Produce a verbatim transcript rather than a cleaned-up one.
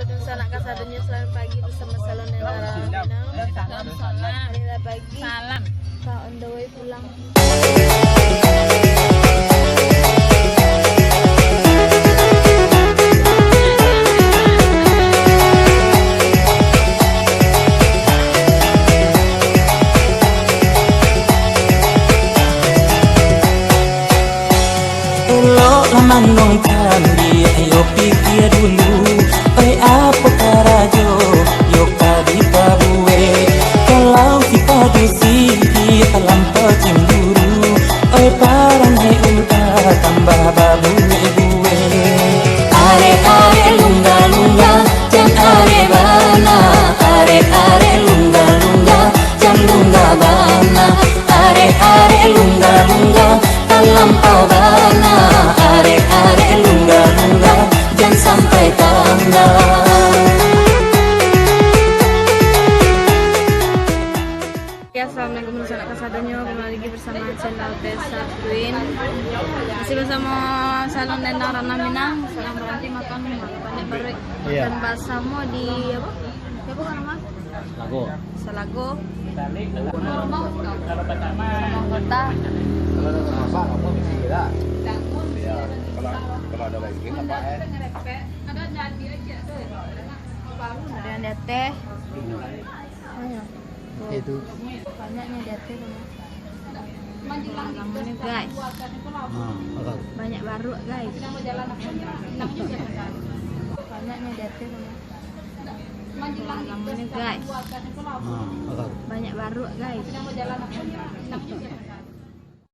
Dunsanak kasadonyo, selamat pagi bersama Salon Nena Minang. Salam, salam. Alhamdulillah pagi. Salam. Ka on the way pulang. Eloklah manongkan, ayo pikia dulu. Oi, apo karajo yo ka dipabuek? Kalau si padusi talampau cemburu, oi, parangai uda tambah babuek-buek. Arek-arek lungga-lungga, jan arek bana. Arek-arek lungga-lungga, jan lungga bana. Arek-arek lungga-lungga, talampau bana. Arek-arek lungga-lungga, jan sampai tangga. Ya, assalamualaikum, dunsanak kasadonyo. Kembali lagi bersama channel Tessa Queen. Masih bersama Salon Nena Ranah Minang. Salam baranti makan, makan banyak barek. Iya. Dan basamo di apa? Apa nama? Salago. Salago. Rumah Kota. Kalau ada masak, kamu mesti kira. Iya. Kalau, kalau ada lagi, apa, eh? Ada yang di ateh. Banyak. Itu. Banyaknyo di ateh tu. Lamo ni, guys. Ah, akal. Banyak baruak, guys. Banyaknyo di ateh tu. Lamo ni, guys. Ah, akal. Banyak baruak, guys.